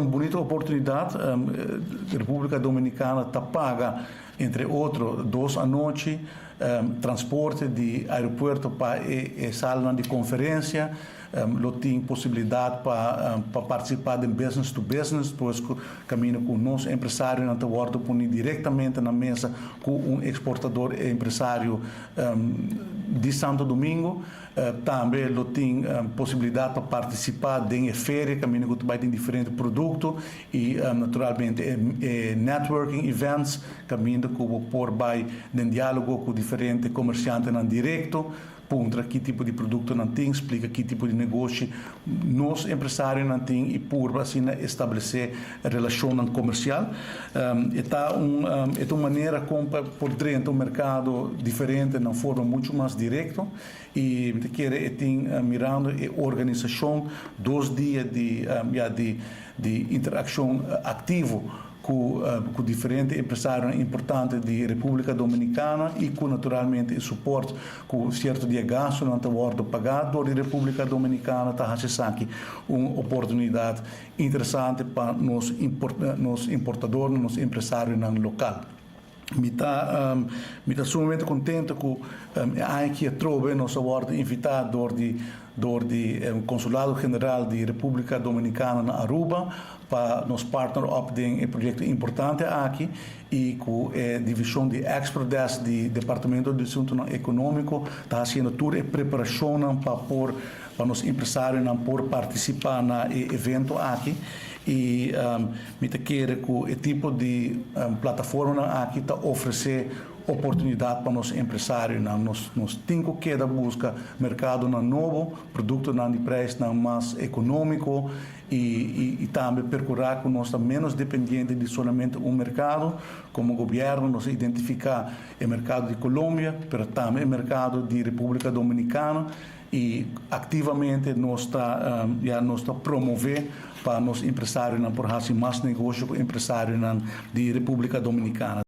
Un bunita oportunidat. Repúblika Dominikana ta paga, entre otro, dos anochi, transporte di aeropuerto pa e salanan di konferensia, lo tin posibilidat pa partisipá den business to business, pues kaminda ku nos empresarionan ta wòrdu puni direktamente na mesa ku un eksportador empresario di Santo Domingo. Tambe lo tin posibilidat pa partisipá den e feria kaminda ku ta bai tin diferente produkto i naturalmente e networking events kaminda ku bo por bai den diálogo ku diferente komersiantenan direkto, puntra ki tipo di produktonan tin, splika ki tipo di negoshi nos empresarionan tin i purba asina establesé relashonnan komersial. E ta un e ta un manera kon pa por drenta un merkado diferente na un forma muchu mas direkto i mi ta kere e tin mirando e organisashon 2 dia di ya di interakshon aktivo ku diferente empresarionan importante di Repúblika Dominikana i ku naturalmente e support ku sierto di e gastunan ta wòrdu pagá dor di Repúblika Dominikana ta hasi esaki un oportunidat interesante pa nos importadornan, nos empresarionan lokal. Mi ta sumamente kontentu ku e aña aki atrobe nos a wòrdu invitá dor di Konsulado General di Repúblika Dominikana na Aruba pa nos partner up den e proyekto importante aki i ku e divishon di Export Desk di Departamento di Asuntunan Ekonómiko ta hasiendo tur e preparashonnan pa nos empresarionan por partisipá na e evento aki i mi ta kere ku e tipo di plataformanan aki ta ofresé oportunidat pa nos empresarionan. Nos tin ku keda buska merkadonan nobo, produktonan di preisnan mas ekonómiko i tambe perkurá ku nos ta menos dependiente di solamente un merkado. Komo gobièrnu nos a identifiká e merkado di Colombia, pero tambe e merkado di Repúblika Dominikana i aktivamente ya nos ta promové pa nos empresarionan por hasi mas negoshi ku empresarionan di Repúblika Dominikana.